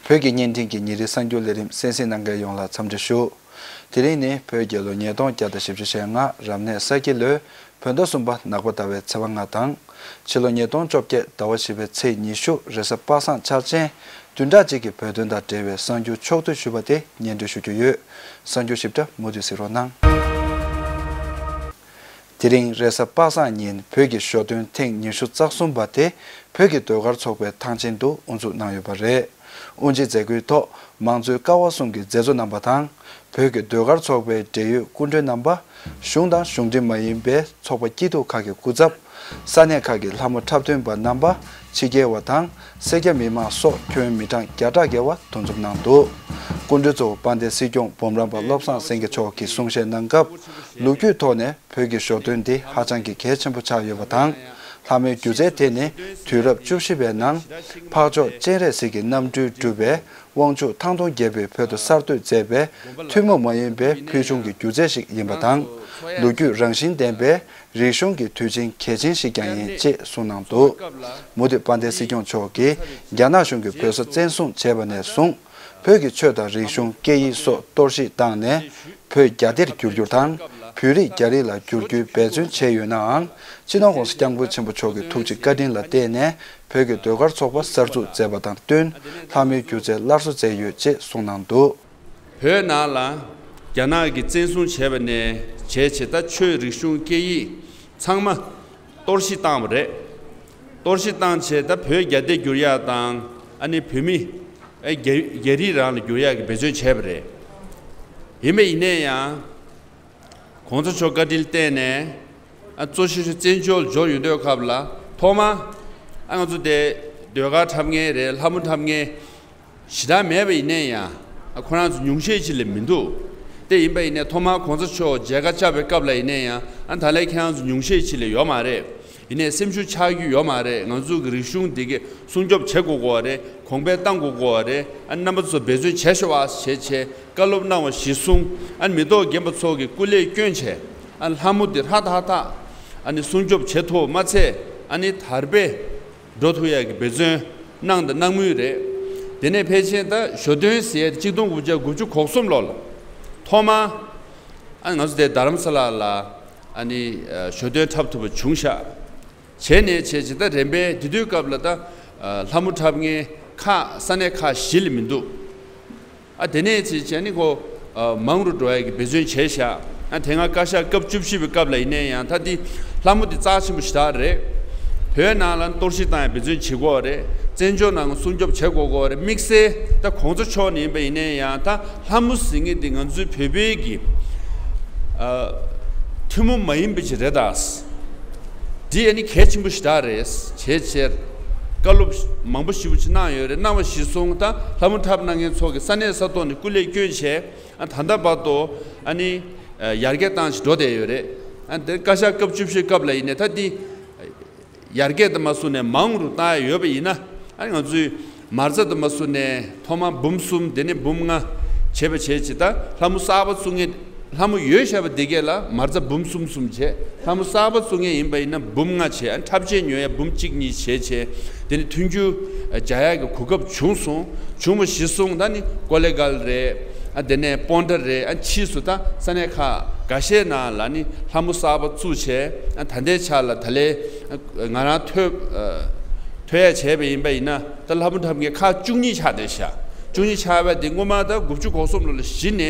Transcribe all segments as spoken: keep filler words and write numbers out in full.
བོད་ཀྱི་བརྙན་འཕྲིན་གྱི་ཉིན་རེའི་གསར་འགྱུར་ལས་རིམ་གསན་གཟིགས་གནང་མཁན་ཡོངས་ལ་འཚམས་འདྲི་ཞུ། དེ་རིང་ནི་བོད་རྒྱལ་ལོ་ཉིས་སྟོང་བརྒྱ་དང་བཞི་བཅུ་ཞེ་ལྔ་རབ་གནས་ས་ཁྱི་ལོའི་བོད་ཟླ་གསུམ་པ་ནག་པ་ཟླ་བའི་ཚེས་པ་ལྔ་དང་། ཕྱི་ལོ་ཉིས་སྟོང་བཅོ་བརྒྱད་ཟླ་བ་བཞི་པའི་ཚེས་ཉི་ཤུ་རེས་གཟའ་པ་སངས་འཆར་ཅན། བདུན་ཕྲག་གཅིག་གི་བོད་དོན་དང་འབྲེལ་བའི་གསར་འགྱུར་ཕྱོགས་བསྡུས་ཞུས་པ་དེ་སྙན་སྒྲོན་ཞུ་རྒྱུ་ཡོད། གསར་འགྱུར་ཞིབ་ཕྲ་མུ་མཐུད་གཟིགས་རོགས་གནང་། དེ་རིང་རེས་གཟའ་པ་སངས་ཉིན་བོད་ཀྱི་ཞོ་སྟོན་ཐེངས་ཉི་ཤུ་རྩ་གསུམ་པ་དེ་བོད་ཀྱི་ཟློས་གར་ཚོགས་པའི་ཐང་ཆེན་དུ་དབུ་འཛུགས་གནང་ཡོད་པ་རེད། དབུ་འབྱེད་མཛད་སྒོའི་ཐོག་མང་གཙོའི་ཀ་བ་གསུམ་གྱི་མཛད་གཙོ་རྣམ་པ་དང་། བོད་ཀྱི་ཟློས་གར་ཚོགས་པའི་འབྲེལ་ཡོད་སྐུ་མགྲོན་རྣམ་པ། གཞུང་དང་གཞུང་འབྲེལ་མ་ཡིན་པའི་ཚོགས་པ་སྐྱིད་སྡུག་ཁག་གི་སྐུ་ཚབ། ས་གནས་ཁག་གི་ལྷ་མོ་འཁྲབ་སྟོན་པ་རྣམ་པ། ཕྱི་རྒྱལ་བ་དང་སེར་སྐྱ་མི་མང་སོགས་ཁྱོན་མི་གྲངས་བརྒྱ་ཕྲག་བརྒལ་བ་འདུ་འཛོམས་གནང་འདུག་སྐུ་མགྲོན་གཙོ་བོ་དཔལ་ལྡན་སྲིད་སྐྱོང་འབུམ་རམས་པ་བློ་བཟང་སེང་གེ་མཆོག་གིས་གསུང་བཤད་གནང་སྐབས། ལོ་རྒྱུས་ཐོག་ནས་བོད་ཀྱི་ཞོ་སྟོན་འདི་ཧ་ཅང་གི་གལ་ཆེན་པོ་ཆགས་ཡོད་པ་དང་། ལྷ་མོའི་སྒྱུ་རྩལ་དེ་ནི་དུས་རབས་བཅུ་བཞི་པའི་ནང་འཕགས་མཆོག་སྤྱན་རས་གཟིགས་ཀྱི་རྣམ་སྤྲུལ་གྲུབ་པའི་དབང་ཕྱུག་ཐང་སྟོང་རྒྱལ་པོས་བོད་དུ་གསར་གཏོད་མཛད་པའི་ཐུན་མོང་མ་ཡིན་པའི་ཕུལ་བྱུང་གི་སྒྱུ་རྩལ་ཞིག་ཡིན་པ་དང་། ལོ་རྒྱུས་རང་བཞིན་ལྡན་པའི་རིག་གཞུང་གི་དུས་ཆེན་གལ་ཆེན་ཞིག་ཀྱང་ཡིན་ཅེས་གསུངས་གནང་འདུག་མུ་མཐུད་དཔལ་ལྡན་སྲིད་སྐྱོང་མཆོག་གིས་རྒྱ་ནག་གཞུང་གིས་བོད་ས་བཙན་བཟུང་བྱས་པ་ནས་བཟུང་། བོད་ཀྱི་ཆོས་དང་རིག་གཞུང་སྐད་ཡིག་སོགས་གཏོར་བཤིག་བཏང་ནས། བོད་རྒྱ་སྡེར་བསྒྱུར་རྒྱུ་དང་། བོད་རིགས་རྒྱ་རིགས་ལ་བསྒྱུར་རྒྱུའི་འབད་བརྩོན་བྱས་ཡོད་ནའང་། སྤྱི་ནོར་༸གོང་ས་༸སྐྱབས་མགོན་ཆེན་པོ་མཆོག་གི་ཐུགས་རྗེ་བཀའ་དྲིན་ལ་བརྟེན་ནས། བོད་ཀྱི་ཟློས་གར་ཚོགས་པ་གསར་འཛུགས་མཛད་པ་དང་བསྟུན། ལྷ་མོའི་སྒྱུ་རྩལ་སླར་གསོ་མཛད་ཡོད་ཅེས་གསུངས་གནང་འདུག་བོད་ནང་ལ་རྒྱ་ནག་གིས་བཙན་བཟུང་བྱས་པ་ནས་བྱས་བྱས། ད་ཆོས་རིག་གཞུང་སྐད་ཡིག་ཚང་མ་གཏོར་བཤིག་བཏང་བ་རེད། གཏོར་བཤིག་བཏང་བྱས། ད་བོད་རྒྱ་སྡེ་བསྒྱུར་ཡག་དང་། ཨ་ནི་བོད་མི་ཨེ་རྒྱ་རྒྱ་རིགས་རང་ལ་བསྒྱུར་ཡག་གི་འབད་བརྩོན་བྱས་པ་རེད། ཡིན་པ་ཡིན་ནའི་ཡང་། གོང་ས་མཆོག་བཀའ་དྲིན་བརྟེན་ནས། ཨ་གཙོ་ཆེ་ཤོས་བཙན་བྱོལ་འབྱོར་ཡོང་དུས་སྐབས་ལ་ཐོག་མ། ཨ་ང་ཚོ་དེ་ཟློས་གར་འཁྲབ་མཁན་རེད། ལྷ་མོ་འཁྲབ་མཁན་ཞེ་དྲག་མེད་པ་ཡིན་ནའི་ཡང་། ཨ་ཁོ་རང་ཚོ་ཉུང་ཤས་ཅིག་ལས་མི་འདུག་དེ་ཡིན་པ་ཡིན་ནའི་ཐོག་མར་གོང་ས་མཆོག་མཇལ་ཁ་བཅར་བའི་སྐབས་ལ་ཡིན་ནའི་ཡང་། ཨ་ད་ལན་ཁྱེད་རང་ཚོ་ཉུང་ཤས་ཅིག་ལས་ཡོད་མ་རེད། ཡིན་ནའི་སེམས་ཤུགས་ཆག་རྒྱུ་ཡོད་མ་རེད། ང་ཚོ་གི་རིག་གཞུང་འདི་གི་སྲུང་སྐྱོབ་བྱེད་དགོས་དགོས་པ་རེད། གོང་འཕེལ་གཏང་དགོས་དགོས་པ་རེད། ཨ་རྣམ་པ་ཚོ་འབད་བརྩོན་བྱས་ཤོག་ཨ་བྱས་བྱས་བཀའ་སློབ་གནང་བ་གཞིར་བཟུང་། ཨ་མི་ཐོག་རྒན་པ་ཚོ་གི་སྐུ་ལས་བསྐྱོན་བྱས། ཨ་ལྷ་མོ་འདི་ཧྲ་ཐག་ཐག་ཨ་ནི་སྲུང་སྐྱོབ་བྱེད་ཐུབ་མ་ཚད། ཨ་ནི་དར་སྤེལ་འགྲོ་ཐུབ་ཡག་གི་འབད་བརྩོན་གནང་དང་གནང་མུས་རེད། དེ་ནས་ཕལ་ཆེར་ད་ཞོ་སྟོན་ཟེར་ཡས་གཅིག་སྟོང་དགུ་བརྒྱ་དགུ་བཅུ་གོ་གསུམ་ལོ་ལ་ཐོག་མ། ཨ་ང་ཚོ་དེ་རྡ་རམ་ས་ལ་ལ་ཨ་ནི་ཞོ་སྟོན་འཁྲབ་ཐུབ་པ་བྱུང་ཤག་བྱས་ནས་བྱས་བྱས། ད་རིམ་པས་དེ་དུས་སྐབས་ལ་ད་ལྷ་མོ་འཁྲབ་མཁན་ཁག་ས་གནས་ཁག་བཞི་ལས་མི་འདུག་ཨ་དེ་ནས་བྱས་བྱས་ནི་ཁོ་མང་རུ་འགྲོ་ཡག་གི་འབད་བརྩོན་བྱས་ཤག་ཨ་དེ་སྔ་བཀའ་ཤག་སྐབས་བཅུ་བཞི་པའི་སྐབས་ལ་ཡིན་ནའི་ཡང་། ད་འདི་ལྷ་མོ་འདི་རྩ་ཆེན་པོ་ཞེ་དྲག་རེད། བོད་ནང་ལ་གཏོར་བཤིག་བཏང་ཡག་འབད་བརྩོན་བྱེད་དགོས་རེད། བཙན་བྱོལ་ནང་སྲུང་སྐྱོབ་བྱེད་དགོས་དགོས་རེད། དམིགས་བསལ་ད་གོང་ས་མཆོག་ནས་ཡིན་པ་ཡིན་ནའི་ཡང་། ད་ལྷ་མོ་ཟེར་མཁན་འདི་ང་ཚོའི་བོད་པའི་གི་ཨ་ཐུན་མོང་མ་ཡིན་པ་ཅིག་རེད་ད། འདི་ཨ་ནི་གལ་ཆེན་པོ་ཞེ་དྲག་རེད། བྱས་བྱས་བཀའ་སློབ་མང་པོ་ཞེ་པོ་ཅིག་གནང་ཡོད་རེད། གནང་བ་གཞིར་བཟུང་ད་ལྷ་མོ་འཁྲབ་གནང་མཁན་ཚོ་གི་ས་གནས་ས་ཐོག་ནས་སྐུ་ལས་བསྐྱོན་བྱས། ཨ་ད་ལྟ་བར་དུ་ཨ་ནི་ཡར་རྒྱས་བཏང་བྱས་འགྲོ་བསྡད་ཡོད་རེད། ཨ་དེ་བཀའ་ཤག་སྐབས་བཅུ་བཞི་སྐབས་ལ་ཡིན་ནའི་ད་འདི་ཡར་རྒྱས་དུ་མ་སོང་ནས་མང་རུ་བཏང་ཡག་ཡོད་པ་ཡིན་ན། ཨ་ང་ཚོའི་མ་རྩ་དུ་མ་སོང་ནས་ཐོག་མ་འབུམ་གསུམ། དེ་ནས་འབུམ་ལྔ་བྱས་པ་བྱས་བྱས། ད་ལྷ་མོ་གསར་པ་བཙུགས་མཁན། ལྷ་མོ་ཡོད་བཞག་པ་དེ་གས་ལ་མ་རྩ་འབུམ་གསུམ་གསུམ་བྱས། ལྷ་མོ་གསར་པ་བཙུགས་མཁན་ཡིན་པ་ཡིན་ན་འབུམ་ལྔ་བྱས། ཨ་འཁྲབ་ཆས་ཉོ་ཡག་འབུམ་གཅིག་གཉིས་བྱས་བྱས། དེ་ནས་མཐུན་འགྱུར་རྒྱག་ཡག་གི་གོ་སྐབས་བྱུང་སོང་། བྱུང་བ་གཞིར་བཟུང་ད་ནི་ཀོ་ལེ་གལ་རེད། ཨ་དེ་ནས་སྤོན་ཊ་རེད། ཨ་ཕྱིས་སུ་ད་ས་གནས་ཁག་འགའ་ཤས་ནང་ལ་ནི་ལྷ་མོ་གསར་པ་བཙུགས་བྱས། ཨ་ད་ལྟའི་ཆ་ལ་ད་ལན་ང་རང་ཐོས་ཨ་ཐོས་ཡག་བྱས་པ་ཡིན་པ་ཡིན་ན། ད་ལྷ་མོ་འཁྲབ་མཁན་ཁག་བཅུ་གཉིས་ཆགས་བསྡད་ཤག་བཅུ་གཉིས་ཆགས་པ་དེ་སྔོན་མ་ད་དགུ་བཅུ་གོ་གསུམ་ལོ་ལ་གཞི་ནས་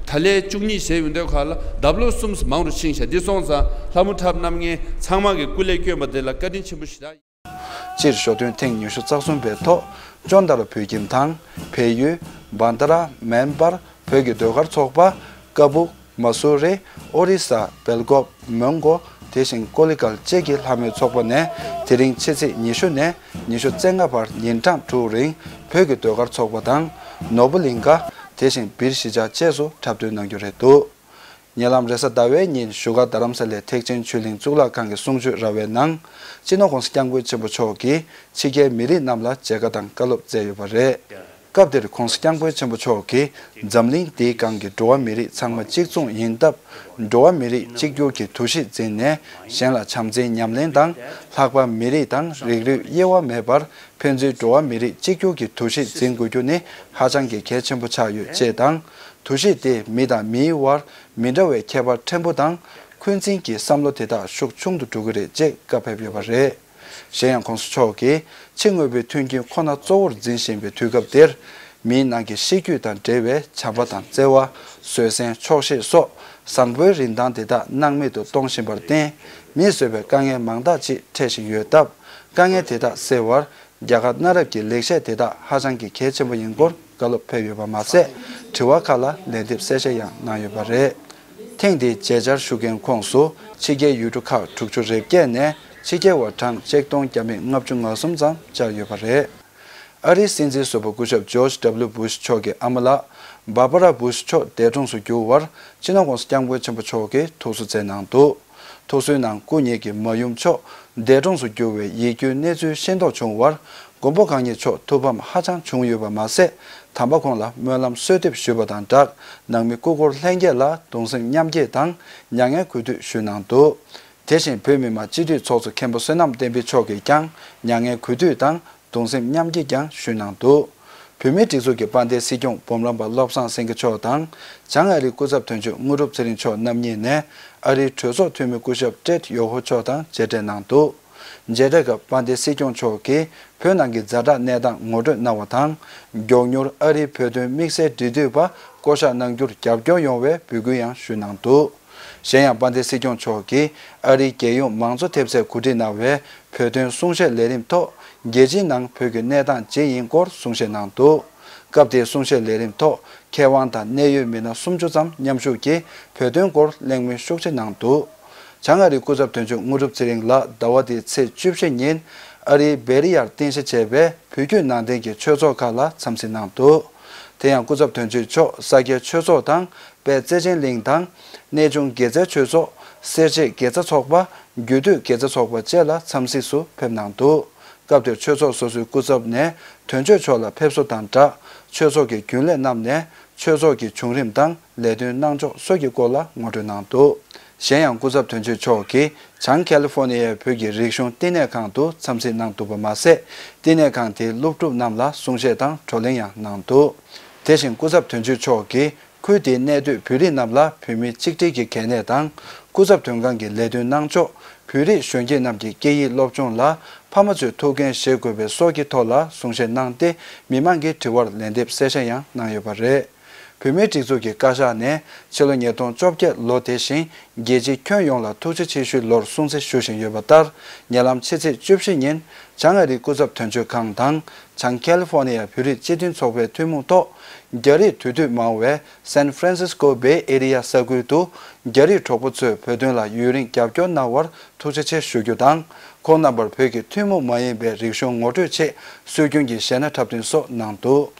ད་ལན་བཅུ་གཉིས་བྱས་ཡོང་དུས་སྐབས་ལ་ལྡབ་ལོག་གསུམ་མང་རུ་ཕྱིན་ཤག་འདི་སོང་ཙང་ལྷ་མོ་འཁྲབ་གནང་མཁན་ཚང་མ་གི་སྐུ་ལས་བསྐྱོན་པ་དེ་ལ་བཀའ་དྲིན་ཆེན་པོ་ཞེ་དྲག་སྤྱིར་ཞོ་སྟོན་ཐེངས་ཉི་ཤུ་རྩ་གསུམ་པའི་ཐོག་ཅོན་དར་བོད་ཁྱིམ་དང་། བལ་ཡུལ། བན་ད་ར། མན་སྦར། བོད་ཀྱི་ཟློས་གར་ཚོགས་པ། ཀ་སྦུག། མ་སུ་རི། ཨོ་རི་ས། སྦེལ་ཀོབ། མོན་གྷོ། དེ་བཞིན་ཀོ་ལི་གལ་བཅས་ཀྱི་ལྷ་མོའི་ཚོགས་པ་ནས་དེ་རིང་ཕྱི་ཚེས་ཉི་ཤུ་ནས་ཉི་ཤུ་རྩ་ལྔ་བར་ཉིན་གྲངས་དྲུག་རིང་བོད་ཀྱི་ཟློས་གར་ཚོགས་པ་དང་། ནོར་བུ་གླིང་ག། དེ་བཞིན་བིར་གཞིས་ཆགས་བཅས་སུ་འཁྲབ་སྟོན་གནང་རྒྱུ་རེད་འདུག་ཉེ་ལམ་རེས་གཟའ་ཟླ་བའི་ཉིན་བཞུགས་སྒར་རྡ་རམ་ས་ལའི་ཐེག་ཆེན་ཆོས་གླིང་གཙུག་ལག་ཁང་གི་གསུང་ཆོས་ར་བའི་ནང་། སྤྱི་ནོར་༸གོང་ས་༸སྐྱབས་མགོན་ཆེན་པོ་མཆོག་གིས་ཕྱི་རྒྱལ་མི་རིགས་རྣམས་ལ་མཇལ་ཁ་དང་བཀའ་སློབ་སྩལ་ཡོད་པ་རེད། སྐབས་དེར་༸གོང་ས་༸སྐྱབས་མགོན་ཆེན་པོ་མཆོག་གིས་འཛམ་གླིང་འདིའི་སྒང་གི་འགྲོ་བ་མི་རིགས་ཚང་མ་གཅིག་མཚུངས་ཡིན་སྟབས། འགྲོ་བ་མི་རིགས་གཅིག་གྱུར་གྱི་འདུ་ཤེས་འཛིན་ནས། གཞན་ལ་བྱམས་བརྩེའི་ཉམས་ལེན་དང་། ལྷག་པར་མི་རིགས་དང་རིགས་རུས་དབྱེ་བ་མེད་པར་ཕན་ཚུན་འགྲོ་བ་མི་རིགས་གཅིག་གྱུར་གྱི་འདུ་ཤེས་འཛིན་དགོས་རྒྱུ་ནི་ཧ་ཅང་གི་གལ་ཆེན་པོ་ཆགས་ཡོད་ཅེས་དང་། འདུ་ཤེས་དེས་མི་དང་མིའི་དབར་མི་འདྲ་བའི་ཁྱད་པར་ཕྲན་བུ་དང་། འཁོན་འཛིན་གྱི་བསམ་བློ་དེ་དག་ཤུགས་ཆུང་དུ་འགྲོ་གི་རེད་ཅེས་བཀའ་ཕེབས་ཡོད་པ་རེད། གཞན་ཡང་༸གོང་ས་མཆོག་གིས་ཕྱི་དངོས་པོའི་མཐུན་རྐྱེན་ཁོ་ན་གཙོ་བོར་འཛིན་བཞིན་པའི་དུས་སྐབས་དེར། མིའི་ནང་གི་གཤིས་རྒྱུད་དང་འབྲེལ་བའི་བྱམས་པ་དང་བརྩེ་བ། བཟོད་བསྲན། ཆོག་ཤེས་སོགས་བཟང་པོའི་རིན་ཐང་དེ་དག་སྣང་མེད་དུ་གཏོང་བཞིན་པར་བརྟེན། མིས་བཟོས་པའི་དཀའ་ངལ་མང་དག་ཅིག་འཕྲད་བཞིན་ཡོད་སྟབས། དཀའ་ངལ་དེ་དག་སེལ་བར་རྒྱ་གར་གནའ་རབས་ཀྱི་ལེགས་བཤད་དེ་དག་ཧ་ཅང་གི་གལ་ཆེན་པོ་ཡིན་སྐོར་བཀའ་སློབ་ཕེབས་ཡོད་པ་མ་ཟད། དྲི་བ་ཁག་ལ་ལན་འདེབས་གསལ་བཤད་ཡང་གནང་ཡོད་པ་རེད། ཐེངས་འདིའི་མཇལ་བཅར་ཞུ་མཁན་ཁོངས་སུ་ཕྱི་རྒྱལ་ཡུལ་གྲུ་ཁག་དྲུག་ཅུ་རེ་བརྒྱད་ནས་ཕྱི་རྒྱལ་བ་གྲངས་ཆིག་སྟོང་བརྒྱ་མེད་ལྔ་བཅུ་ང་གསུམ་ཙམ་བཅར་ཡོད་པ་རེད། ཨ་རིའི་སྲིད་འཛིན་ཟུར་པ་སྐུ་ཞབས་ཇོརྗ་ཌབ་ལིའུ་བུ་ཤ་མཆོག་གི་ཨ་མ་ལགས་བྷར་བྷ་ར་བུ་ཤ་མཆོག་འདས་གྲོངས་སུ་གྱུར་བར། སྤྱི་ནོར་༸གོང་ས་༸སྐྱབས་མགོན་ཆེན་པོ་མཆོག་གིས་ཐུགས་གསོ་མཛད་གནང་འདུག་ཐུགས་གསོའི་ནང་སྐུ་ཉིད་ཀྱི་མ་ཡུམ་མཆོག་འདས་གྲོངས་སུ་གྱུར་བའི་ཡིད་སྐྱོའི་གནས་ཚུལ་ཤེས་རྟོགས་བྱུང་བར། མགོན་པོ་གང་ཉིད་མཆོག་ཐུགས་ཕམ་ཧ་ཅང་བྱུང་ཡོད་པ་མ་ཟད། དམ་པ་ཁོང་ལ་སྨོན་ལམ་གསོལ་འདེབས་ཞུས་པ་དང་སྦྲགས། ནང་མི་སྐུ་འཁོར་ལྷན་རྒྱས་ལ་གདུང་སེམས་མཉམ་སྐྱེད་དང་མྱ་ངན་གུས་འདུད་ཞུས་གནང་འདུག་དེ་བཞིན་བོད་མི་མང་སྤྱི་འཐུས་ཚོགས་གཙོ་མཁན་པོ་བསོད་ནམས་བསྟན་འཕེལ་མཆོག་གིས་ཀྱང་མྱ་ངན་གུས་འདུད་དང་། གདུང་སེམས་མཉམ་སྐྱེད་ཀྱང་ཞུས་གནང་འདུག་བོད་མིའི་སྒྲིག་འཛུགས་ཀྱི་དཔལ་ལྡན་སྲིད་སྐྱོང་འབུམ་རམས་པ་བློ་བཟང་སེང་གེ་མཆོག་དང་། བྱང་ཨ་རིའི་སྐུ་ཚབ་དོན་གཅོད་དངོས་གྲུབ་ཚེ་རིང་མཆོག་རྣམ་གཉིས་ནས་ཨ་རིའི་གྲོས་ཚོགས་འཐུས་མི་སྐུ་ཞབས་ཀྲེད་ཡོ་ཧོ་མཆོག་དང་མཇལ་འཕྲད་གནང་འདུག་མཇལ་འཕྲད་སྐབས་དཔལ་ལྡན་སྲིད་སྐྱོང་མཆོག་གིས་བོད་ནང་གི་ཛ་དྲག་གནས་སྟངས་ངོ་སྤྲོད་གནང་བ་དང་། མགྱོགས་མྱུར་ཨ་རིའི་བོད་དོན་དམིགས་བསལ་འབྲེལ་མཐུད་པ་བསྐོ་གཞག་གནང་རྒྱུར་རྒྱབ་སྐྱོར་ཡོང་བའི་འབོད་སྐུལ་ཡང་ཞུས་གནང་འདུག་གཞན་ཡང་དཔལ་ལྡན་སྲིད་སྐྱོང་མཆོག་གིས་ཨ་རིའི་རྒྱལ་ཡོངས་མང་གཙོ་ཐེབས་རྩས་གོ་སྒྲིག་གནང་བའི་བོད་དོན་གསུང་བཤད་ལས་རིམ་ཐོག་རྒྱལ་སྤྱིའི་ནང་བོད་ཀྱི་གནས་སྟངས་ཇི་ཡིན་སྐོར་གསུང་བཤད་གནང་འདུག་སྐབས་དེའི་གསུང་བཤད་ལས་རིམ་ཐོག་མཁས་དབང་དང་གནད་ཡོད་མི་སྣ་སུམ་ཅུ་ཙམ་མཉམ་ཞུགས་ཀྱིས་བོད་དོན་སྐོར་གླེང་མོལ་ཤུགས་ཆེ་གནང་འདུག་བྱང་ཨ་རིའི་སྐུ་ཚབ་དོན་གཅོད་དངོས་གྲུབ་ཚེ་རིང་ལགས་ཟླ་བ་འདིའི་ཚེས་བཅུ་བཞི་ཉིན་ཨ་རིའི་བེ་རི་ཡར་རྟེན་གཞི་བྱས་པའི་བོད་བརྒྱུད་ནང་བསྟན་གྱི་ཆོས་ཚོགས་ཁག་ལ་འཚམས་གཟིགས་གནང་འདུག་དེ་ཡང་སྐུ་ཚབ་དོན་གཅོད་མཆོག་ས་སྐྱའི་ཆོས་ཚོགས་དང་། དཔལ་བརྩེ་ཆེན་གླིང་དང་། གནས་ཆུང་དགེ་རྩའི་ཆོས་ཚོགས། སེར་བྱེས་དགེ་རྩ་ཚོགས་པ། རྒྱུད་སྟོད་དགེ་རྩ་ཚོགས་པ་བཅས་ལ་འཚམས་གཟིགས་སུ་ཕེབས་གནང་འདུག་སྐབས་དེར་ཆོས་ཚོགས་སོ་སོའི་སྐུ་ཚབ་ནས་དོན་གཅོད་མཆོག་ལ་ཕེབས་བསུ་དང་སྦྲགས། ཆོས་ཚོགས་ཀྱི་རྒྱུན་ལས་རྣམས་ནས་ཆོས་ཚོགས་ཀྱི་བྱུང་རིམ་དང་ལས་དོན་གནང་ཕྱོགས་སོགས་ཀྱི་སྐོར་ལ་ངོ་སྤྲོད་གནང་འདུག་གཞན་ཡང་སྐུ་ཚབ་དོན་གཅོད་མཆོག་གིས་བྱང་ཁ་ལི་ཧྥོ་ནི་ཡའི་བོད་ཀྱི་རིག་གཞུང་བསྟི་གནས་ཁང་དུ་འཚམས་གཟིགས་གནང་འདུག་པ་མ་ཟད། བསྟི་གནས་ཁང་དེའི་སློབ་ཕྲུག་རྣམས་ལ་གསུང་བཤད་དང་བགྲོ་གླེང་ཡང་གནང་འདུག་དེ་བཞིན་སྐུ་ཚབ་དོན་གཅོད་མཆོག་གིས། ཁུལ་དེའི་གནས་སྡོད་བོད་རིགས་རྣམས་ལ་བོད་མིའི་གཅིག་སྒྲིལ་གྱི་གལ་གནད་དང་། སྐུ་ཚབ་དོན་ཁང་གི་ལས་དོན་གནང་ཕྱོགས། བོད་རིགས་གཞོན་སྐྱེས་རྣམས་ཀྱི་སྐད་ཡིག་སློབ་སྦྱོང་ལ་ཕ་མ་ཚོས་ཐུགས་འགན་བཞེས་དགོས་པའི་སོགས་ཀྱི་ཐོག་ལ་གསུང་བཤད་གནང་སྟེ། མི་མང་གི་དྲི་བར་ལན་འདེབས་གསལ་བཤད་ཡང་གནང་ཡོད་པ་རེད། བོད་མིའི་སྒྲིག་འཛུགས་ཀྱི་བཀའ་ཤག་ནས་ཕྱི་ལོ་ཉིས་སྟོང་བཅོ་བརྒྱད་ལོ་དེ་བཞིན་རྒྱལ་སྤྱིའི་ཁྱོན་ཡོངས་ལ་ཐུགས་རྗེ་ཆེ་ཞུའི་ལོར་སྲུང་བརྩི་ཞུ་བཞིན་ཡོད་པ་ལྟར། ཉེ་ལམ་ཕྱི་ཚེས་བཅུ་བཞི་ཉིན་བྱང་ཨ་རིའི་སྐུ་ཚབ་དོན་གཅོད་ཁང་དང་། བྱང་ཁ་ལི་ཧྥོ་ནི་ཡ་བོད་རིགས་སྤྱི་མཐུན་ཚོགས་པའི་ཐུན་མོང་ཐོག་རྒྱ་རིགས་འདུས་སྡོད་མང་བའི་San Francisco Bay Area ས་ཁུལ་དུ་རྒྱ་རིགས་གྲོགས་པོ་ཚོས་བོད་དོན་ལ་ཡུན་རིང་རྒྱབ་སྐྱོར་གནང་བར་ཐུགས་རྗེ་ཆེ་ཞུ་རྒྱུ་དང་། ཁོང་རྣམ་པར་བོད་ཀྱི་ཐུན་མོང་མ་ཡིན་པའི་རིག་གཞུང་ངོ་སྤྲོད་ཆེད་སྲོལ་རྒྱུན་གྱི་གཞས་སྣ་འཁྲབ་སྟོན་སོགས་གནང་འདུག་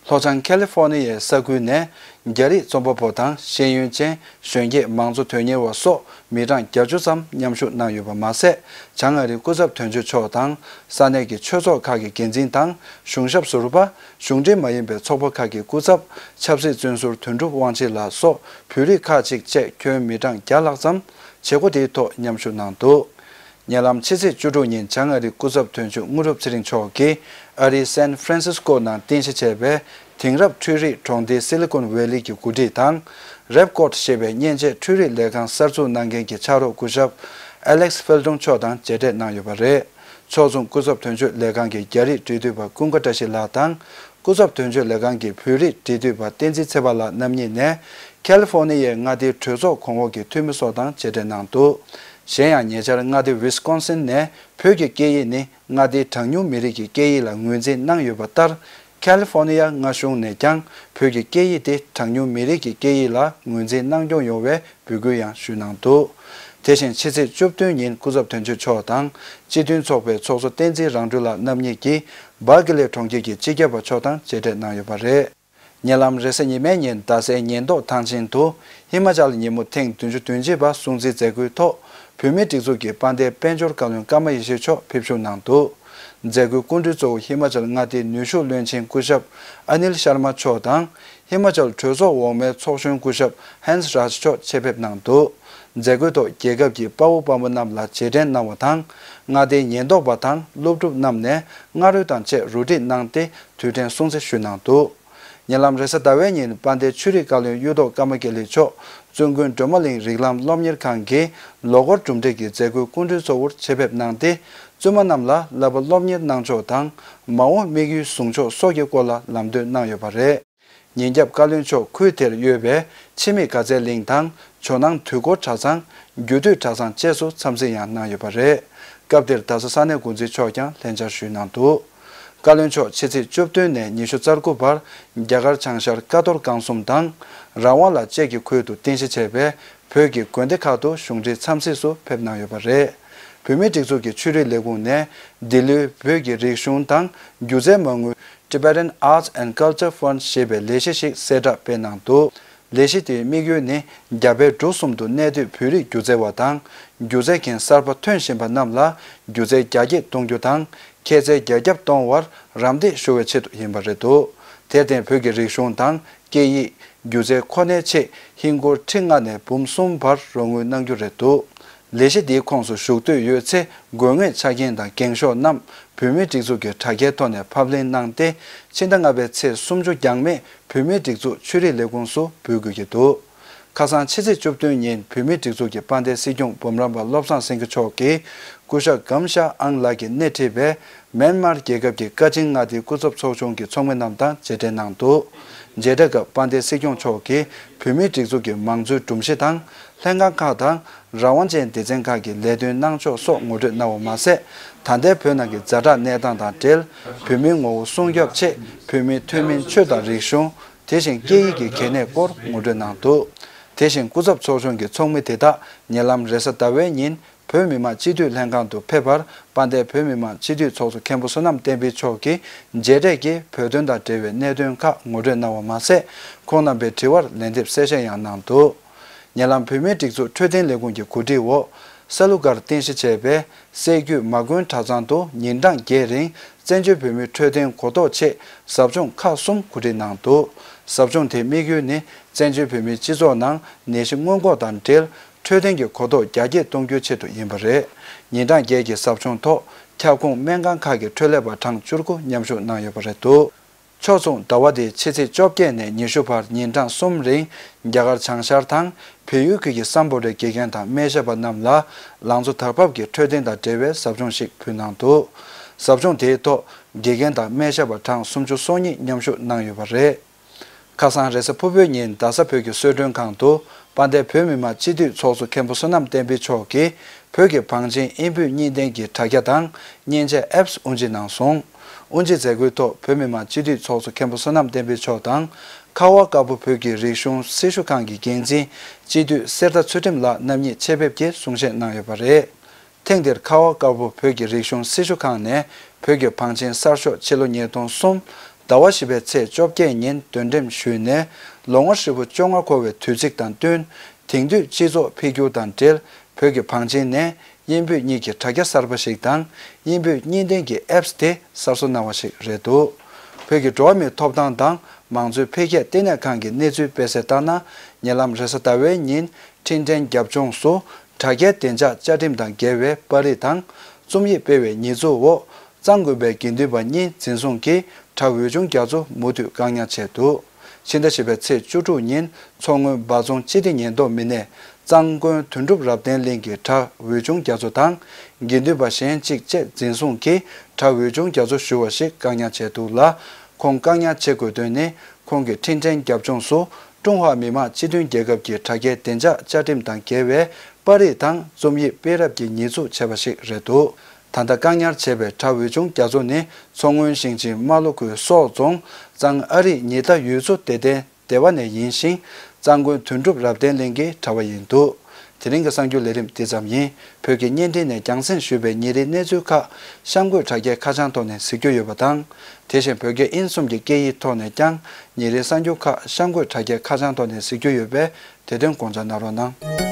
ལྷོ་བྱང་ཁ་ལི་ཧྥོ་ནི་ཡའི་ས་ཁུལ་ནས་རྒྱ་རིགས་རྩོམ་པ་པོ་དང་ཤེས་ཡོན་ཅན་གཞོན་སྐྱེས་མང་གཙོ་དོན་གཉེར་བ་སོགས་མི་གྲངས་བརྒྱད་ཅུ་ཙམ་མཉམ་ཞུགས་གནང་ཡོད་པ་མ་ཟད། བྱང་ཨ་རིའི་སྐུ་ཚབ་དོན་གཅོད་མཆོག་དང་། ས་གནས་ཀྱི་ཆོས་ཚོགས་ཁག་གི་འགན་འཛིན་དང་། གཞུང་ཞབས་ཟུར་པ། གཞུང་འབྲེལ་མ་ཡིན་པའི་ཚོགས་པ་ཁག་གི་སྐུ་ཚབ། ཆབ་སྲིད་བཙོན་ཟུར་དོན་གྲུབ་དབང་ཆེན་ལགས་སོགས་བོད་རིགས་ཁག་ཅིག་བཅས་ཁྱོན་མི་གྲངས་བརྒྱ་ལྷག་ཙམ་བྱེད་སྒོ་དེའི་ཐོག་མཉམ་ཞུགས་གནང་འདུག་ཉེ་ལམ་ཕྱི་ཚེས་བཅུ་དྲུག་ཉིན་བྱང་ཨ་རིའི་སྐུ་ཚབ་དོན་གཅོད་དངོས་གྲུབ་ཚེ་རིང་མཆོག་གིས་ཨ་རིའི་San Francisco ནང་རྟེན་གཞི་བྱས་པའི་དེང་རབས་འཕྲུལ་རིག་གྲོང་སྡེ་སི་ལི་ཀོན་ཝེ་ལི་གྱི་འགོ་ཁྲིད་དང་། Repcot ཞེས་པའི་མཉེན་ཆས་འཕྲུལ་རིག་ལས་ཁང་གསར་འཛུགས་གནང་མཁན་གྱི་ཕྱག་རོགས་སྐུ་ཞབས་Alex Feldman མཆོག་དང་མཇལ་འཕྲད་གནང་ཡོད་པ་རེད། ཕྱོགས་མཚུངས་སྐུ་ཚབ་དོན་གཅོད་ལས་ཁང་གི་རྒྱ་རིགས་འབྲེལ་མཐུད་པ་ཀུན་དགའ་བཀྲ་ཤིས་ལགས་དང་། སྐུ་ཚབ་དོན་གཅོད་ལས་ཁང་གི་བོད་རིགས་འབྲེལ་མཐུད་པ་བསྟན་འཛིན་ཚེ་དཔག་ལགས་རྣམ་གཉིས་ནས། ཁ་ལི་ཧྥོ་ནི་ཡའི་མངའ་སྡེའི་གྲོས་ཚོགས་གོང་འོག་གི་འཐུས་མི་སོགས་དང་མཇལ་འཕྲད་གནང་འདུག་གཞན་ཡང་ཉེ་ཆར་མངའ་སྡེ་ཝི་སི་ཀོན་སིན་ནས་བོད་ཀྱི་སྐད་ཡིག་ནི་མངའ་སྡེའི་གྲངས་ཉུང་མི་རིགས་ཀྱི་སྐད་ཡིག་ལ་ངོས་འཛིན་གནང་ཡོད་པ་ལྟར། ཁ་ལི་ཧྥོ་ནི་ཡ་མངའ་གཞུང་ནས་ཀྱང་བོད་ཀྱི་སྐད་ཡིག་དེ་གྲངས་ཉུང་མི་རིགས་ཀྱི་སྐད་ཡིག་ལ་ངོས་འཛིན་གནང་སྐྱོང་ཡོང་བའི་འབོད་སྐུལ་ཡང་ཞུས་གནང་འདུག་དེ་བཞིན་ཕྱི་ཚེས་བཅུ་བདུན་ཉིན་སྐུ་ཚབ་དོན་གཅོད་མཆོག་དང་། སྤྱི་མཐུན་ཚོགས་པའི་ཚོགས་གཙོ་བསྟན་འཛིན་རང་གྲོལ་ལགས་རྣམ་གཉིས་ཀྱིས་སྦར་ཀི་ལེ་གྲོང་ཁྱེར་གྱི་སྤྱི་ཁྱབ་པ་མཆོག་དང་མཇལ་འཕྲད་གནང་ཡོད་པ་རེད། ཉེ་ལམ་རེས་གཟའ་ཉི་མའི་ཉིན་རྡ་སའི་ཉེན་རྟོག་ཐང་ཆེན་དུ་ཧི་མ་ཅལ་ཉིན་མོ་ཐེངས་བདུན་ཅུ་དོན་གཅིག་པ་སྲུང་བརྩིའི་མཛད་སྒོའི་ཐོག་བོད་མིའི་སྒྲིག་འཛུགས་ཀྱི་དཔལ་ལྡན་དཔལ་འབྱོར་བཀའ་བློན་ཀརྨ་ཡེ་ཤེས་མཆོག་ཕེབས་ཞུགས་གནང་འདུག་མཛད་སྒོའི་སྐུ་མགྲོན་གཙོ་བོ་ཧི་མ་ཅལ་མངའ་སྡེའི་ནུས་ཤུགས་བློན་ཆེན་སྐུ་ཞབས་ཨ་ནིལ་ཤར་མ་མཆོག་དང་། ཧི་མ་ཅལ་གྲོས་ཚོགས་འོག་མའི་ཚོགས་གཞོན་སྐུ་ཞབས་ཧན་སི་རཱཇ་མཆོག་ཆེད་ཕེབས་གནང་འདུག་མཛད་སྒོའི་ཐོག་རྒྱལ་ཁབ་ཀྱི་དཔའ་བོ་དཔའ་མོ་རྣམས་ལ་རྗེས་དྲན་གནང་བ་དང་། མངའ་སྡེའི་ཉེན་རྟོག་པ་དང་སློབ་ཕྲུག་རྣམས་ནས་རྔ་རོལ་དང་བཅས་རུ་སྒྲིག་གནང་སྟེ་དུས་དྲན་སྲུང་བརྩི་ཞུས་གནང་འདུག་ཉེ་ལམ་རེས་གཟའ་ཟླ་བའི་ཉིན་དཔལ་ལྡན་ཆོས་རིག་བཀའ་བློན་གཡུ་ཐོག་ཀརྨ་དགེ་ལེགས་མཆོག་བཙུན་དགོན་སྒྲོལ་མ་གླིང་རིགས་ལམ་སློབ་གཉེར་ཁང་གི་ལོ་འཁོར་གྲུབ་འབྲས་ཀྱི་མཛད་སྒོའི་སྐུ་མགྲོན་གཙོ་བོར་ཆེད་ཕེབས་གནང་སྟེ། བཙུན་མ་རྣམས་ལ་བསླབ་པ་སློབ་གཉེར་གནང་ཕྱོགས་དང་། མ་འོངས་དམིགས་ཡུལ་བཟུང་ཕྱོགས་སོགས་ཀྱི་སྐོར་ལ་ལམ་སྟོན་གནང་ཡོད་པ་རེད། ཉིན་རྒྱབ་བཀའ་བློན་མཆོག་ཁུལ་དེར་ཡོད་པའི་འཆི་མེད་དགའ་ཚལ་གླིང་དང་ཇོ་ནང་དུས་འཁོར་གྲྭ་ཚང་། རྒྱུད་སྟོད་གྲྭ་ཚང་བཅས་སུ་འཚམས་གཟིགས་ཡང་གནང་ཡོད་པ་རེད། སྐབས་དེར་རྡ་ས་ས་གནས་འགོ་འཛིན་མཆོག་ཀྱང་ལྷན་བཅར་ཞུས་གནང་འདུག་བཀའ་བློན་མཆོག་ཕྱི་ཚེས་བཅུ་བདུན་ནས་ཉི་ཤུ་རྩ་དགུ་བར་རྒྱ་གར་བྱང་ཤར་ཀ་རྡོར་སྒང་གསུམ་དང་ར་ཝང་ལ་བཅས་ཀྱི་ཁུལ་དུ་རྟེན་གཞི་བྱས་པའི་བོད་ཀྱི་དགོན་སྡེ་ཁག་ཏུ་གཞུང་འབྲེལ་འཚམས་གཟིགས་སུ་ཕེབས་གནང་ཡོད་པ་རེད། བོད་མིའི་སྒྲིག་འཛུགས་ཀྱི་ཆོས་རིག་ལས་ཁུངས་ནས་འདི་ལོའི་བོད་ཀྱི་རིག་གཞུང་དང་སྒྱུ་རྩལ་མ་དངུལ། Tibetan Arts and Culture Fund ཞེས་པའི་ལས་གཞི་ཞིག་གསལ་བསྒྲགས་སྤེལ་གནང་འདུག་ལས་གཞི་དེའི་དམིགས་ཡུལ་ནི་རྒྱ་བལ་འབྲུག་གསུམ་དུ་གནས་སྡོད་བོད་རིགས་སྒྱུ་རྩལ་བ་དང་། སྒྱུ་རྩལ་མཁན་གསར་པ་ཐོན་བཞིན་པ་རྣམས་ལ་སྒྱུ་རྩལ་རྒྱ་སྐྱེད་གཏོང་རྒྱུ་དང་། ཁྱད་ཚད་རྒྱ་ཁྱབ་གཏོང་བར་རམ་འདེགས་ཞུ་བའི་ཆེད་དུ་ཡིན་པ་རེད་འདུག་དེར་བརྟེན་བོད་ཀྱི་རིག་གཞུང་དང་སྐད་ཡིག་སྒྱུ་རྩལ་ཁོ་ནའི་ཆེད་ཧིན་སྒོར་ཁྲི་ལྔ་ནས་འབུམ་གསུམ་བར་རོགས་དངུལ་གནང་རྒྱུ་རེད་འདུག་ལས་གཞི་འདིའི་ཁོངས་སུ་ཞུགས་འདོད་ཡོད་ཚེ་དགོས་ངེས་ཆ་རྐྱེན་དང་འགེངས་ཤོག་རྣམས་བོད་མིའི་སྒྲིག་འཛུགས་ཀྱི་དྲ་རྒྱའི་ཐོག་ནས་ཕབ་ལེན་གནང་སྟེ། ཕྱི་ཟླ་ལྔ་པའི་ཚེས་སུམ་ཅུ་འགྱངས་མེད་བོད་མིའི་སྒྲིག་འཛུགས་ཆོས་རིག་ལས་ཁུངས་སུ་འབུལ་དགོས་ཀྱི་འདུག་ཁ་སང་ཕྱི་ཚེས་བཅུ་བདུན་ཉིན་བོད་མིའི་སྒྲིག་འཛུགས་ཀྱི་དཔལ་ལྡན་སྲིད་སྐྱོང་འབུམ་རམས་པ་བློ་བཟང་སེང་གེ་མཆོག་གིས་སྐུ་ཞབས་གམ་ཤ་ཨང་ལགས་ཀྱིས་སྣེ་ཁྲིད་པའི་མེན་མར་རྒྱལ་ཁབ་ཀྱི་ཀ་ཆིན་མངའ་སྡེའི་སྐུ་ཚབ་ཚོགས་ཆུང་གི་ཚོགས་མི་རྣམས་དང་མཇལ་འཕྲད་གནང་འདུག་མཇལ་འཕྲད་སྐབས་དཔལ་ལྡན་སྲིད་སྐྱོང་མཆོག་གིས་བོད་མིའི་སྒྲིག་འཛུགས་ཀྱི་མང་གཙོའི་སྒྲོམ་གཞི་དང་། ལྷན་ཁང་ཁག་དང་། རང་དབང་ཅན་སྡེ་ཚན་ཁག་གི་ལས་དོན་གནང་ཕྱོགས་སོགས་ངོ་སྤྲོད་གནང་བ་མ་ཟད། ད་ལྟའི་བོད་ནང་གི་ཛ་དྲག་གནས་སྟངས་དང་འབྲེལ། བོད་མིའི་ངོ་བོ་སྲུང་སྐྱོབ་ཆེད་བོད་མིའི་ཐུན་མིན་ཆོས་དང་རིག་གཞུང་། དེ་བཞིན་སྐད་ཡིག་གི་གལ་གནད་སྐོར་ངོ་སྤྲོད་གནང་འདུག་དེ་བཞིན་སྐུ་ཚབ་ཚོགས་ཆུང་གི་ཚོགས་མི་དེ་དག་ཉེ་ལམ་རེས་གཟའ་ཟླ་བའི་ཉིན་བོད་མི་མང་སྤྱི་འཐུས་ལྷན་ཁང་དུ་ཕེབས་པར། དཔལ་ལྡན་བོད་མི་མང་སྤྱི་འཐུས་ཚོགས་གཙོ་མཁན་པོ་བསོད་ནམས་བསྟན་འཕེལ་མཆོག་གིས་མཇལ་འཕྲད་ཀྱིས་བོད་དོན་དང་འབྲེལ་བའི་གནད་དོན་ཁག་ངོ་སྤྲོད་གནང་བ་མ་ཟད། ཁོང་རྣམ་པའི་དྲི་བར་ལན་འདེབས་གསལ་བཤད་ཡང་གནང་འདུག་ཉེ་ལམ་བོད་མིའི་སྒྲིག་འཛུགས་འཕྲོད་བསྟེན་ལས་ཁུངས་ཀྱི་གོ་སྒྲིག་འོག་ས་ལུ་སྒར་རྟེན་གཞི་བྱས་པའི་སྲད་རྒྱུད་མ་དགོན་གྲྭ་ཚང་དུ་ཉིན་གྲངས་བརྒྱད་རིང་བཙན་བྱོལ་བོད་མིའི་འཕྲོད་བསྟེན་གོ་རྟོགས་ཆེད་ཟབ་སྦྱོང་ཁག་གསུམ་གོ་སྒྲིག་གནང་འདུག་ཟབ་སྦྱོང་དེའི་དམིགས་ཡུལ་ནི་བཙན་བྱོལ་བོད་མིའི་སྤྱི་ཚོགས་ནང་ནད་གཞི་སྔོན་འགོག་དང་འབྲེལ་འཕྲོད་བསྟེན་གྱི་གོ་རྟོགས་རྒྱ་སྐྱེད་གཏོང་རྒྱུའི་ཆེད་དུ་ཡིན་པ་རེད། ཉིན་གྲངས་བརྒྱད་ཀྱི་ཟབ་སྦྱོང་ཐོག་ཁྱབ་ཁོངས་སྨན་ཁང་ཁག་གི་འཕྲོད་ལས་པ་གྲངས་བཅུ་དགུ་མཉམ་ཞུགས་གནང་ཡོད་པ་རེད་འདུག་ཕྱོགས་མཚུངས་ཟླ་བ་འདིའི་ཕྱི་ཚེས་བཅོ་བརྒྱད་ནས་ཉི་ཤུ་བར་ཉིན་གྲངས་གསུམ་རིང་རྒྱ་གར་བྱང་ཤར་དང་བལ་ཡུལ་ཁུལ་གྱི་སམ་བྷོ་ཊའི་དགེ་རྒན་དང་སྨན་ཞབས་པ་རྣམས་ལ་ལང་ཚོ་དར་བབ་ཀྱི་འཕྲོད་བསྟེན་དང་འབྲེལ་བའི་ཟབ་སྦྱོང་ཞིག་ཕུལ་གནང་འདུག་ཟབ་སྦྱོང་དེའི་ཐོག་དགེ་རྒན་དང་སྨན་ཞབས་པ་གྲངས་སུམ་ཅུ་སོ་གཉིས་མཉམ་ཞུགས་གནང་ཡོད་པ་རེད། ཁ་སང་རེས་གཟའ་ཕུར་བུའི་ཉིན་རྡ་ས་བོད་ཀྱི་གསོལ་མགྲོན་ཁང་དུ་དཔལ་ལྡན་བོད་མི་མང་སྤྱི་འཐུས་ཚོགས་གཙོ་མཁན་པོ་བསོད་ནམས་བསྟན་འཕེལ་མཆོག་གིས་བོད་ཀྱི་བང་ཆེན་དབྱིན་བོད་གཉིས་ལྡན་གྱི་དྲ་རྒྱ་དང་མཉེན་ཆས་ཨེབ་སི་དབུ་འབྱེད་གནང་སོང་། དབུ་འབྱེད་མཛད་སྒོའི་ཐོག་བོད་མི་མང་སྤྱི་འཐུས་ཚོགས་གཙོ་མཁན་པོ་བསོད་ནམས་བསྟན་འཕེལ་མཆོག་དང་། ཁ་བ་དཀར་པོ་བོད་ཀྱི་རིག་གཞུང་སྲི་ཞུ་ཁང་གི་འགན་འཛིན་སྤྱི་འཐུས་གསེར་རྟ་ཚུལ་ཁྲིམས་ལགས་རྣམ་གཉིས་ཆེད་ཕེབས་ཀྱིས་གསུང་བཤད་གནང་ཡོད་པ་རེད། ཐེངས་འདིར་ཁ་བ་དཀར་པོ་བོད་ཀྱི་རིག་གཞུང་སྲི་ཞུ་ཁང་ནས་བོད་ཀྱི་བང་ཆེན་གསར་ཤོག་ཕྱི་ལོ་ཉིས་སྟོང་གསུམ་ཟླ་བ་བཞི་པའི་ཚེས་བཅོ་བརྒྱད་ཉིན་འདོན་འགྲེམས་ཞུས་ནས། ལོ་ངོ་ཧྲིལ་པོ་བཅོ་ལྔ་འཁོར་བའི་དུས་ཚིགས་དང་བསྟུན། དེང་དུས་སྤྱི་ཚོགས་འཕེལ་འགྱུར་དང་འབྲེལ་བོད་ཀྱི་བང་ཆེན་ནས་དབྱིན་བོད་གཉིས་ཀྱི་དྲ་རྒྱ་གསར་པ་ཞིག་དང་། དབྱིན་བོད་གཉིས་ལྡན་གྱི་ཨེབ་སི་དེ་གསར་བཟོ་གནང་བ་ཞིག་རེད་འདུག་བོད་ཀྱི་འགྲོ་བ་མིའི་ཐོབ་ཐང་དང་མང་གཙོའི་འཕེལ་རྒྱས་ལྟེ་གནས་ཁང་གི་གནས་ཚུལ་སྤེལ་གསལ་ལྟར་ན། ཉེ་ལམ་རེས་གཟའ་ཟླ་བའི་ཉིན། འཕྲིན་ཕྲན་རྒྱབ་ལྗོངས་སུ་དྲ་རྒྱའི་བདེ་འཇགས་བཅའ་ཁྲིམས་དང་འགལ་བའི་པར་རིས་དང་རྩོམ་ཡིག་སྤེལ་བའི་ཉེས་འཛུགས་འོག་གཙང་དགོན་པའི་དགེ་འདུན་པ་གཉིས་འཛིན་བཟུང་གིས་གྲྭ་འོས་སྦྱོང་རྒྱ་མཚོ་མུ་མཐུད་བཀག་ཉར་བྱས་འདུག་ཕྱི་ཟླ་བཞི་པའི་ཚེས་བཅུ་དྲུག་ཉིན་མཚོ་སྔོན་འབའ་རྫོང་སྤྱི་བདེ་ཉེན་རྟོག་མི་སྣས་གཙང་དགོན་དོན་གྲུབ་རབ་བརྟན་གླིང་གི་གྲྭ་འོས་སྦྱོང་རྒྱ་མཚོ་དང་དགེ་འདུན་པ་གཞན་གཅིག་བཅས་འཛིན་བཟུང་གིས་གྲྭ་འོས་སྦྱོང་རྒྱ་མཚོ་ཞུ་བ་ཞིག་བཀག་ཉར་བྱས་འདུག་ལ། ཁོང་བཀག་ཉར་བྱེད་དགོས་དོན་ནི། ཁོང་གིས་འཕྲིན་ཕྲན་རྒྱབ་ལྗོངས་སུ་ཀྲུང་ཧྭ་མི་དམངས་སྤྱི་མཐུན་རྒྱལ་ཁབ་ཀྱི་དྲ་རྒྱའི་བདེ་འཇགས་བཅའ་ཁྲིམས་དང་འགལ་བའི་པར་རིས་དང་རྩོམ་ཡིག་སྤེལ་རབས་ཀྱི་ཉེས་འཛུགས་བྱས་པ་ཞིག་རེད་འདུག་ད་ལྟ་བཀག་ཉར་བྱས་པའི་གྲྭ་འོས་སྦྱོང་རྒྱ་མཚོ་ནི་མཚོ་སྔོན་ཞིང་ཆེན་རྨ་ལྷོ་ཁུལ་སོག་རྫོང་གཙང་ཨ་རིག་ཉི་ཟླ་ཡུལ་ཚོ་བདེ་ལྡན་སྡེ་བ་ནས་ཡིན་ཞིང་། གཙང་དགོན་དོན་གྲུབ་རབ་བརྟན་གླིང་གི་གྲྭ་པ་ཡིན་འདུག་དེ་རིང་གི་གསར་འགྱུར་ལས་རིམ་འདི་ཙམ་ཡིན། བོད་ཀྱི་བརྙན་འཕྲིན་ནས་རྒྱང་སྲིང་ཞུས་པའི་ཉིན་རེའི་གནས་ཚུལ་ཁག་གཤམ་འཁོད་དྲ་རྒྱའི་ཁ་བྱང་ཐོག་ནས་གཟིགས་རྒྱུ་ཡོད་པ་དང་། དེ་བཞིན་བོད་རྒྱ་དབྱིན་གསུམ་གྱི་སྐད་ཡིག་ཐོག་ནས་ཀྱང་ཉིན་རེའི་གསར་འགྱུར་ཁག་གཤམ་འཁོད་དྲ་རྒྱའི་ཁ་བྱང་ཐོག་ནས་གཟིགས་རྒྱུ་ཡོད་པས། དེ་དོན་དགོངས་འཇགས་གནང་རོགས་གནང་།